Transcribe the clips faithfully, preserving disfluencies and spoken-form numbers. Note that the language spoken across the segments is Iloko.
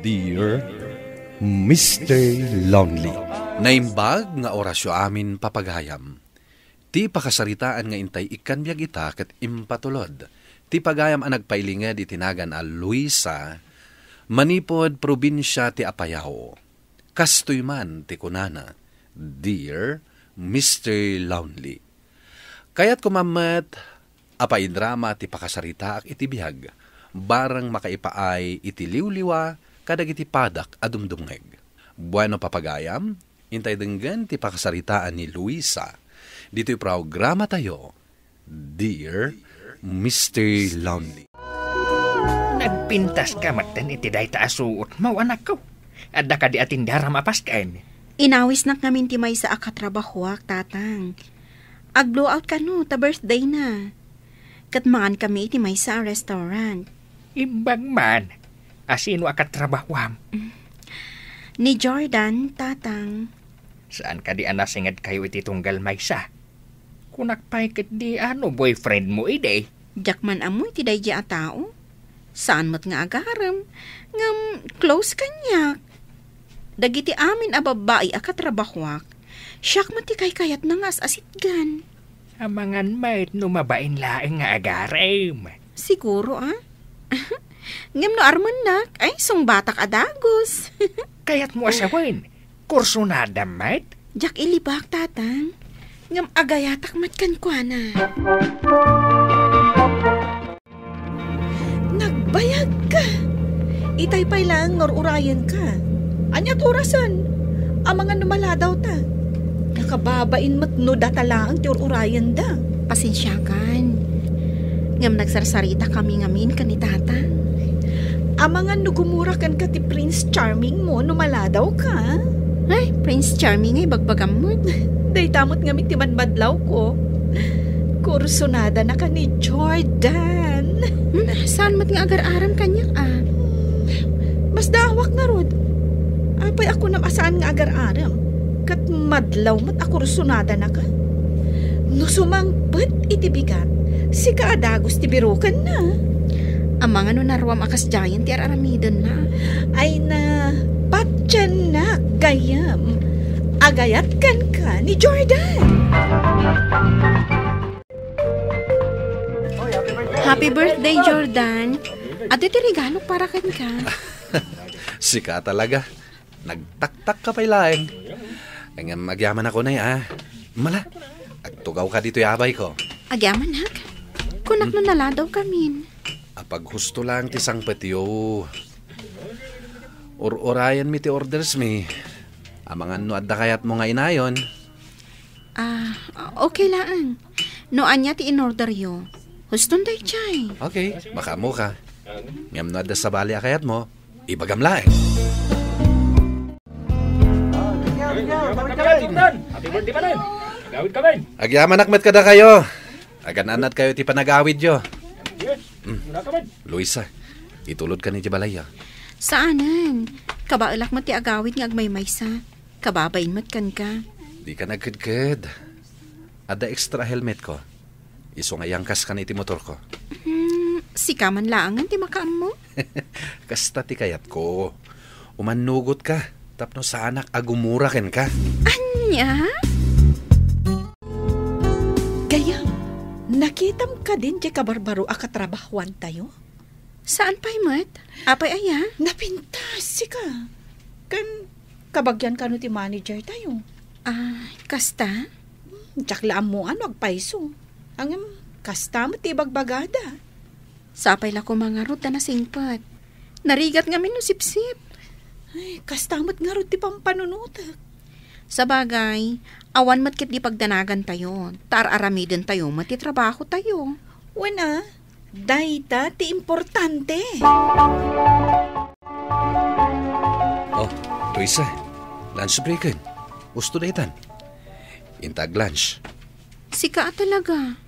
Dear Mister Lonely. Naimbag nga orasyo amin, papagayam. Ti pakasaritaan nga intay ikkan biag ita ket impatulod ti pagayam a nagpailinged iti nagan a Luisa, manipud probinsia ti Apayao. Kastoy man ti kunana, "Dear Mister Lonely." Kayatko man met a paidrama ti pakasaritaak iti biag, bareng makaipaay iti liwliwa kadagiti padak a dumdumngeg. Bueno, papagayam, intay denggen ti pakasaritaan ni Luisa ditoy programatayo, Dear Mister Lonely. Nagpintaska metten iti dayta a suotmo, anakko. Adda kadi a tindaram a pasken? Inawisnak ngamin ti maysa a katrabahoak, Tatang. Ag-blowout kano ta birthdayna. Ket mangankami iti maysa a restaurant. Imbag man. A sino a katrabahoam? Ni Jordan, Tatang. Saan kadi a nasingedkayo iti tunggal maysa? Kunak pay ketdi a no boyfriendmo idi. Diak man ammo iti daydiay a tao. Saan met nga agarem, ngem close kaniak. Dagiti amin a babbai a katrabahoak, siak met ti kaykayatna nga as-asitgan. Amangan met no mabain laeng nga agarem. Siguro, a? Ngem no armennak, ay, sungbatak a dagus. Kayatmo a sawen, kursunada met? Diak ilibak, Tatang. Ngem agayatak met kenkuana. Nagbayagka! Itay pay laeng nga ur-urayenka. Ania ti orasen? Amangan no maladawta. Nakababain met no data laeng ti ur-urayenda. Pasensiakan. Ngem nagsarsaritaka ngamin ken ni Tatang. Amangan no gumura kenka ti Prince Charmingmo no maladawka. Ay, Prince Charming ay bagbagam met. Dayta met ngamin ti madmadlawko. Kursunadanaka ni Jordan. Hmm, saan met nga agar-arem kaniak, a? Masdaawak ngarud. Apay a kunam a saan nga agar-arem? Ket madlaw met a kursunadanaka. No sumangpet iti bigat, sika a dagus ti birukenna. Amangan no naruam a kasdiayen ti ar-aramidenna. Ay na, patiennak, gayyem. Agayat kenka ni Jordan. Happy birthday, Jordan. Adu ti regalok para kenka. Sika talaga. Nagtaktakka pay laeng. Ngem agyamanak unay, a. Mala, agtugawka ditoy abayko. Agyamanak? Kunak no naladawkamin. Apaghusto laeng ti sangpetyo. Ur-urayenmi ti ordersmi. Amangan no adda kayatmo nga inayon. Ah, okay laeng. No ania ti inorderyo, huston daydiay. Okay, makaammoka. Ngem no adda sabali a kayatmo, ibagam laeng. Happy birthday, Paren! Agawid ka, men! Agyamanak met kadakayo. Agan-annadkayo ti panagawidyo. Yes. Mm. Una ka, men. Luisa, itulodkan iti balayyo. Saanen. Kabaelak met ti agawid nga agmaymaysa. Kababain met kenka. Dika nagkedked. Adda extra helmetko. Isu nga iyangkaskan iti motorko. Hmm, sika man laengen ti makaammo? Kasta ti kayatko. Umannugotka tapno saanak a gumura kenka. Ania? Gayyem, nakitam kadin diay kabarbaro a katrabahuantayo? Saan pay met? Apay aya? Napintas, sika. Ken kabagian kano ti manager tayo? Ah, kasta? Diak la ammo no agpayso. Ngem, kasta met ti ibagbagada. Sapay la koma ngarud ta nasingpet. Narigat ngamin no sipsip. Ay, kasta met ngarud ti pampanunotek. Sabagay, awan met ketdi pagdanagantayo, ta ar-aramidentayo met ti trabahotayo. Wen a, dayta ti importante. Oh, Luisa, lunch breaken. Usto daytan. Inta ag-lunch. Sika a talaga.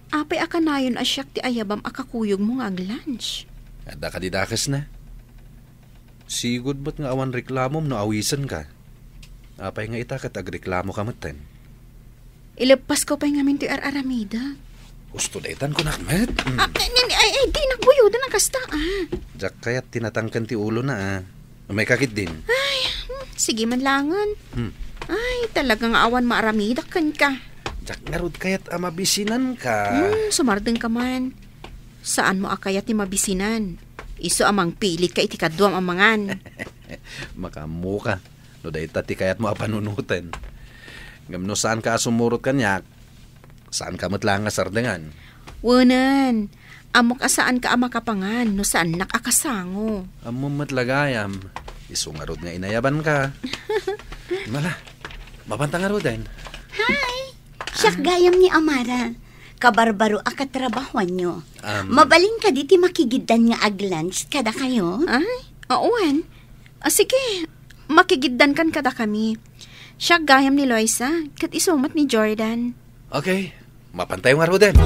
Apay a kanayon a siak ti ayabam a kakuyogmo nga ag-lunch? Adda kadi dakesna? Sigud met nga awan reklamom no awisenka. Apay nga ita ket agreklamoka metten? Ileppasko pay ngamin ti ar-aramidek. Usto daytan kunak met. Mm. Ah, ay, ay, ay, di nakbuyodan a kasta, ah. Diak kayat ti natangken ti ulona, ah. Umayka ketdin. Ay, hmm, sige man langen. Hmm. Ay, talaga nga awan maaramidak kenka. Diak ngarud kayat a mabisinanka. Hmm, sumardengka man. Saanmo a kayat ti mabisinan. Isu a mangpilitka iti kaduam a mangan. Makaammoka. No dayta ti kayatmo a panunoten. Ngem no saanka a sumurot kaniak, saanka met laeng a sardengan. Wenen, ammok a saanka a makapangan no saannak a kasango. Ammom met la gayam, isu ngarud nga inayabanka. Mala, mapanta ngaruden. Hi! Siak gayam ni Amara. Kabarbaro a katrabahoanyo. Am. Mabalin kadi ti makigiddan nga ag-lunch kadakayo? Ay, awan. Ah, sige, makigiddankan kadakami. Siak gayam ni Loisa, ket isu met ni Jordan. Okay, mapantayo ngaruden.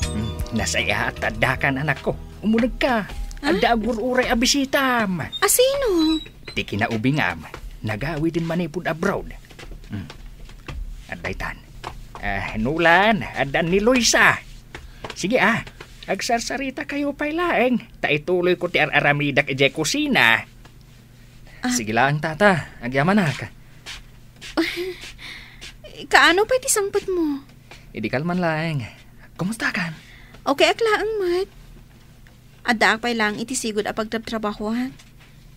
Hmm, nasayaat ta addakan, anakko. Umunegka. Ah? Adda agur-uray a bisitam. Asino? Ti kinaubingam, nagawiden manipud abroad. Hmm. Adda itan. Ah, Nolan, adda ni Loisa. Sige, ah. Agsarsarita kayo pay laeng. Ta ituloyko ti ar-aramidak idiay kusina. Ah. Sige laeng, tata. Agyamanak. Kaano pay ti sangpetmo? Idi kalman laeng. Kumustakan? Okay ak laeng met. Addaak pay laeng iti sigud a pagtrabtrabahoak.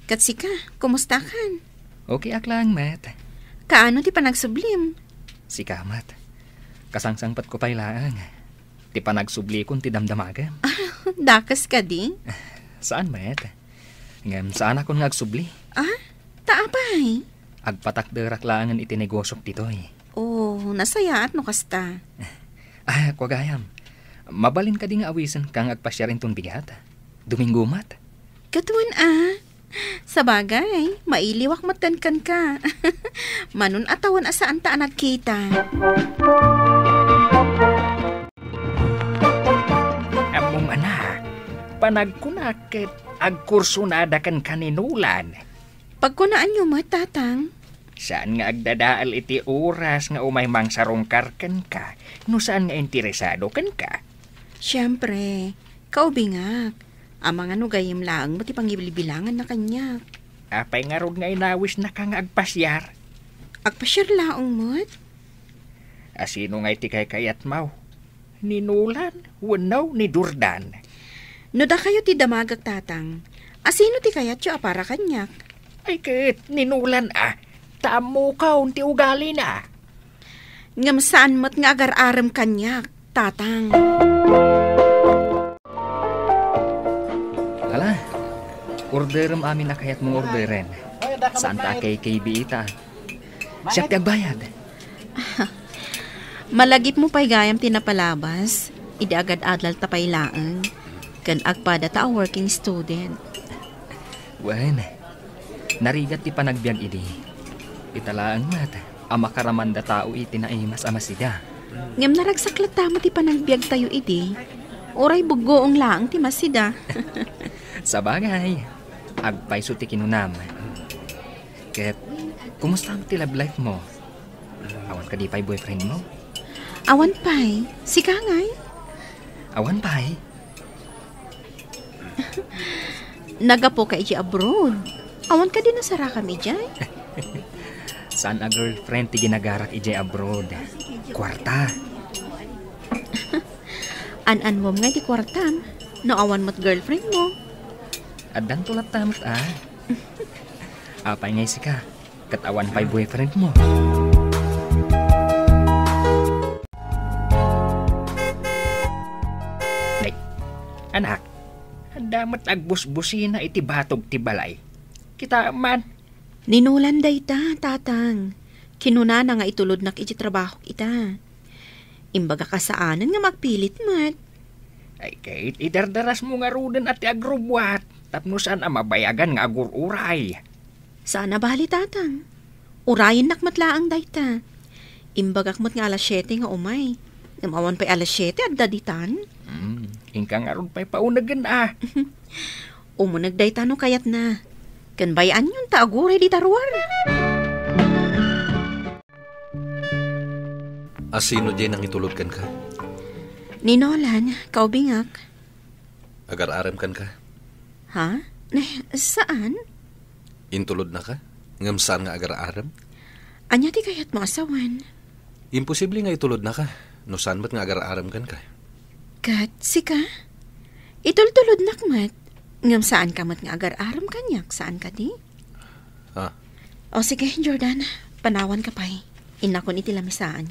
Ket sika, kumustakan? Okay ak laeng met. Kaano ti panagsublim? Sika met. Kasangsangpetko pay laeng. Ti panagsublikon ti damdamagem. Dakes kadi? Saan met. Ngem saanakon nga agsubli. Ah? Ta apay? Agpatakderak laengen iti negosiok ditoy. Oh, nasayaat no kasta. Ah, kua gayam. Mabalin kadi nga awisenka nga agpasiar inton bigat? Domingo met. Ket wen a. Sabagay, mailiwak metten kenka. Manon a tawen a saanta a nagkita. Ammom, anak, panagkunak ket agkursunada kenka ni Nolan. Pagkunaanyo met, Tatang. Saan nga agdadael iti oras nga umay mangsarungkar kenka no saan nga interesado kenka. Siempre, kaubingak. Amangan no gayyem laeng met ti pangibilbilanganna kaniak. Apay ngarud nga inawisnaka nga agpasiar? Agpasiar laeng met. Asino ngay ti kaykayatmo? Ni Nolan wenno ni Jordan? No dakayo ti damagek, Tatang, asino ti kayatyo a para kaniak? Ay ket ni Nolan a, ta ammokon ti ugalina. Ngem saan met nga agar-arem kaniak, Tatang. Ala, orderem amin a kayatmo nga orderen. Saanta a kay K B ita. Siak ti agbayad. Malagipmo pay gayam ti napalabas, idi agad-adalta pay laeng, ken agpadata a working student. Wen, narigat ti panagbiag idi. Ita laeng met a makaramanda tao iti naimas a masida. Ngem naragsak latta met ti panagbiagtayo idi. Uray buggoong laeng ti masida. Sabagay, agpayso ti kinunam. Ket, kumusta met ti love life mo? Awan kadi pay boyfriend mo? Awan pay. Sika ngay? Awan pay. Naggapuka idiay abroad. Awan kadi nasarakam idiay? Saan a girlfriend ti ginagarak idiay abroad. Kuarta. An-anwam ngay ti kuartam, no awan met girlfriend mo. Addanto latta met a. Apay ngay sika, ket awan pay boyfriend mo? Nay, anak, adda met agbusbusina iti batog ti balay. Kita man. Ni Nolan dayta, Tatang. Kinunana nga itulodnak iti trabahok ita. Imbagak a saanen nga magpilit met. Ay, ket idardarasmo ngaruden a ti agrubbuat tapno saan a mabayagan nga agur-uray. Saan a bali, Tatang. Urayennak met laeng dayta. Imbagak met nga alas siete nga umay. Ngem awan pay alas siete, adda ditan. Hmm, inka ngarud pay paunegen a. Umuneg dayta no kayatna. Ken bay-anyon ta aguray dita ruar. Asino diay nangitulod kenka? Ni Nolan, kaubingak. Agar-arem kenka? Ha? Eh, saan? Intulodnaka? Ngem saan nga agar-arem? Ania ti kayatmo a sawen? Imposible nga itulodnaka no saan met nga agar-arem kenka. Ket sika? Itultulodnak met. Ngem saanka met nga agar-arem kaniak, saan kadi? Ah. O sige, Jordan, panawanka pay. Innakon iti lamisaan.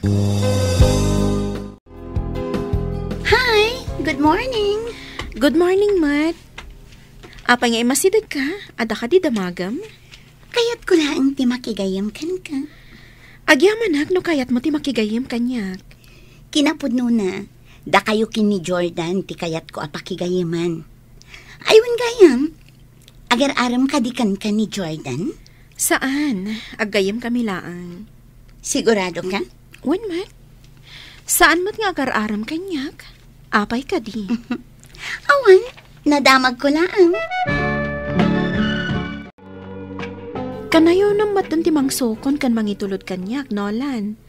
Hi! Good morning! Good morning, Mat. Apay nga immasidegka? Adda kadi damagem? Kayatko laeng ti makigayyem kenka. Agyamanak no kayatmo ti makigayyem kaniak. Kinapudnona, dakayo ken ni Jordan ti kayatko a pakigayyeman. Ay, wen gayam, agar-arem kadi kenka ni Jordan? Saan, aggayyemkami laeng. Sigurado ka? Wen met. Saan met nga agar-arem kaniak? Apay kadi? Awan, nadamagko laeng. Kanayon met ti mangsukon ken mangitulod kaniak, Nolan.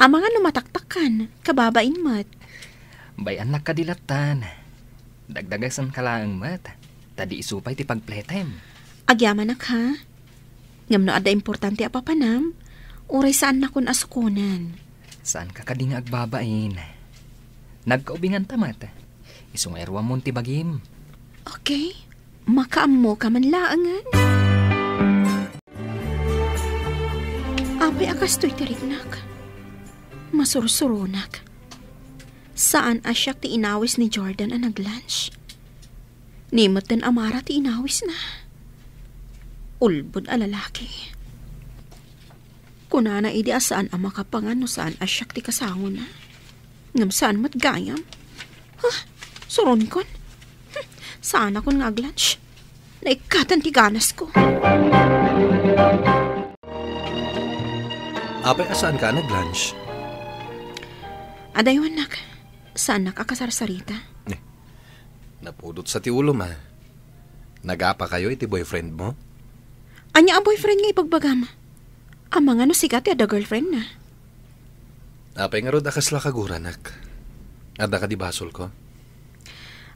Amangan no mataktakkan, kababain met. Bay-annak kadi lattan. Dagdagasenka laeng met, ta di isu pay ti pagpletem. Agyamanak, ha? Ngem no adda importante a papanam, uray saannakon a sukonen. Saanka kadi nga agbabain? Nagkaubinganta met. Isu nga iruamon ti bagim. Okay. Makaammoka man laengen. Apay a kastoy ti riknak? Masursuronak. Saan a siak ti inawis ni Jordan a nag-lunch. Ni metten a Mara ti inawisna. Ulbod a lalaki. Kunana idi a saan a makapangan no saan a siak ti kasangona. Ngem saan met gayam. Huh, suronkon. Hmm, saanakon nga ag-lunch. Naikatan ti ganasko. Apay a saanka a nag-lunch? Adaywannak, saannak a kasarsarita. Eh, napudot sa ti ulom, a. Nagapakayo iti boyfriend mo? Ania a boyfriend nga ibagbagam? Amangan no sika ti adda girlfriend na. Apay ngarud a kasla kaguranak? Adda kadi basolko?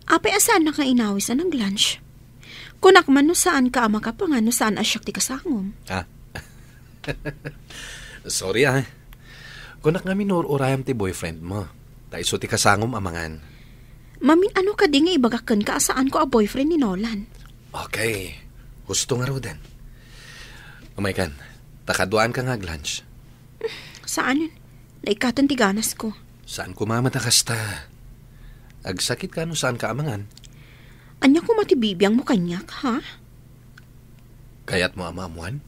Apay a saannak nga inawis a nag-lunch? Kunak man no saanka a makapangan no saan a siak ti kasangom. Ah. Sorry, ah. Kunak nga minur-urayam ti boyfriend mo. Ta isu ti kasangom a mangan. Mamin-ano kadi nga ibagak kenka a saanko a boyfriend ni Nolan? Okay. Husto ngaruden. Umaykan, ta kaduaanka nga ag-lunch. Saanen. Naikatan ti ganasko. Saan koma met a kasta? Agsakitka no saanka a mangan. Ania koma ti bibiangmo kaniak, ha? Kayatmo a maammuan?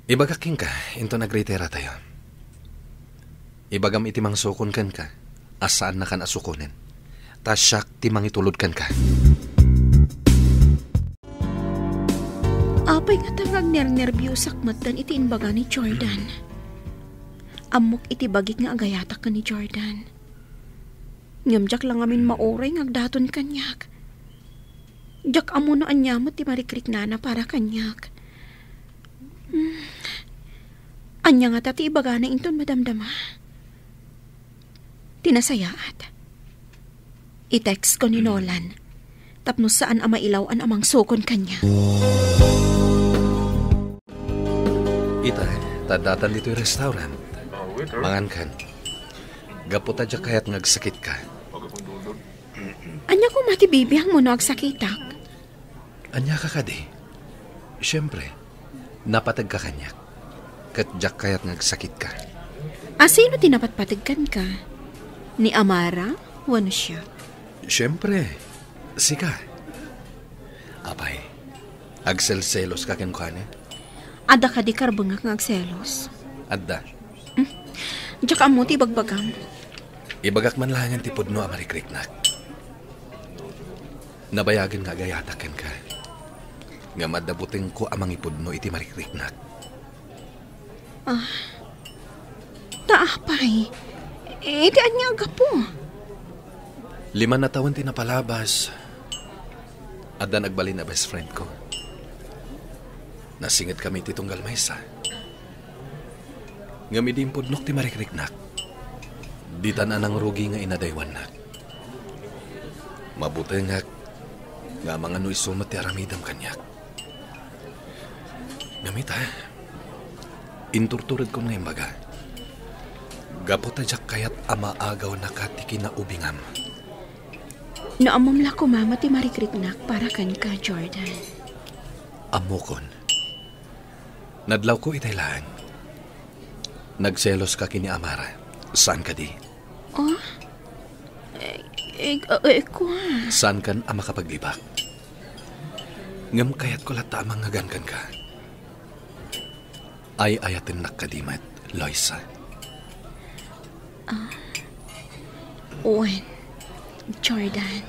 Ibagak kenka, inton agritiratayo. Ibagam iti mangsukon kenka, a saannakan a sukonen. Ta siak ti mangitulod kenka. Apay ngata nga agnernerbiosak metten iti imbaga ni Jordan? Ammok iti bagik nga agayatak ken ni Jordan. Ngem diak la ngamin mauray nga agdaton kaniak. Diak ammo no ania met ti marikriknana para kaniak. Hmm. Ania ngata ti ibagana inton madamdama? Ti nasayaat, i-text ko ni Nolan tapno saan a mailaw-an a mangsukon kaniak. Ita, ta addatan ditoy restaurant. Mangankan. Gapu ta diak kayat nga agsakitka. Ania koma ti bibiangmo no agsakitak? Ania ka kadi? Siempre, napategka kaniak. Ket diak kayat nga agsakitka. A sino ti napatpateg kenka? Ni Amara wenno siak? Siempre, sika. Apay, agselselos ka kenkuana? Adda kadi karbengak nga agselos? Adda. Hmm. Diak ammo ti ibagbagam. Ibagak man laengen ti pudno a marikriknak. Nabayagen nga agayatak kenka. Ngem adda butengko a mangipudno iti marikriknak. Ah. Ta apay? Iti ania a gapu? Lima a tawen ti napalabas. Adda nagbalin a best friend ko. Nasingetkami iti tunggal maysa. Ngem idi impudnok ti marikriknak, ditan a nangrugi nga inadaywannak. Mabutengak nga amangan no isu met ti aramidem kaniak. Ngem ita, inturturedkon nga imbaga. Gapu ta diak kayat a maagawnaka ti kinaubingam. No ammom la koma met ti marikriknak para kenka, Jordan. Ammokon. Nadlawko itay laeng. Nagseloska ken ni Amara. Saan kadi? Oh? Eh, eh, eh, kua. Saankan a makapaglibak? Ngem kayatko latta a mangngegan kenka. Ay-ayatennak kadi met, Loisa? Ah, wen, Jordan.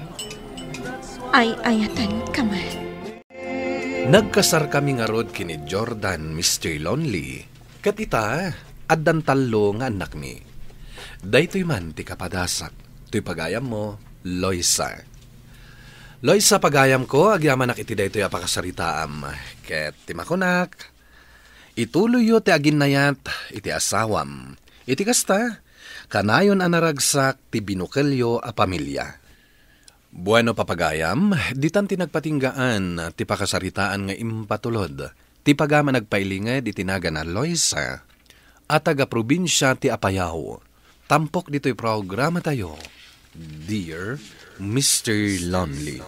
Ay-ayatenka met. Nagkasarkami ngarud ken ni Jordan, Mister Lonely. Ket ita, addan tallo nga annakmi. Daytoy man ti kapadasak, toy pagayammo, Loisa. Loisa, pagayamko, agyamanak iti daytoy a pakasaritaam. Ket ti makunak, ituloyyo ti aginnayat iti asawam. Iti kasta, kanayon a naragsak ti binukelyo a pamilia. Bueno, papagayam, ditan ti nagpatinggaan ti pakasaritaan nga impatulod ti pagayam a nagpailinged iti nagan a Loisa a taga-probinsia ti Apayao. Tampok ditoy programatayo, Dear Mister Lonely.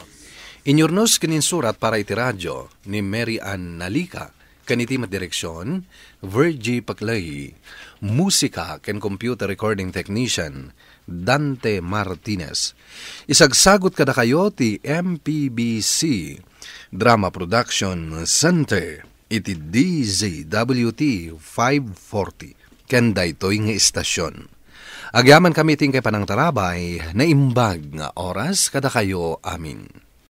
Inyurnos ken insurat para iti radio ni Mary Ann Nalica, ken iti met direksion, Virgie Paclay. Musika ken computer recording technician, Dante Martinez. Isagsagut kadakayo ti M P B C Drama Production Center iti D Z W T five forty ken daytoy nga istasion. Agyamankami iti inkay panangtarabay, naimbag nga oras kadakayo amin.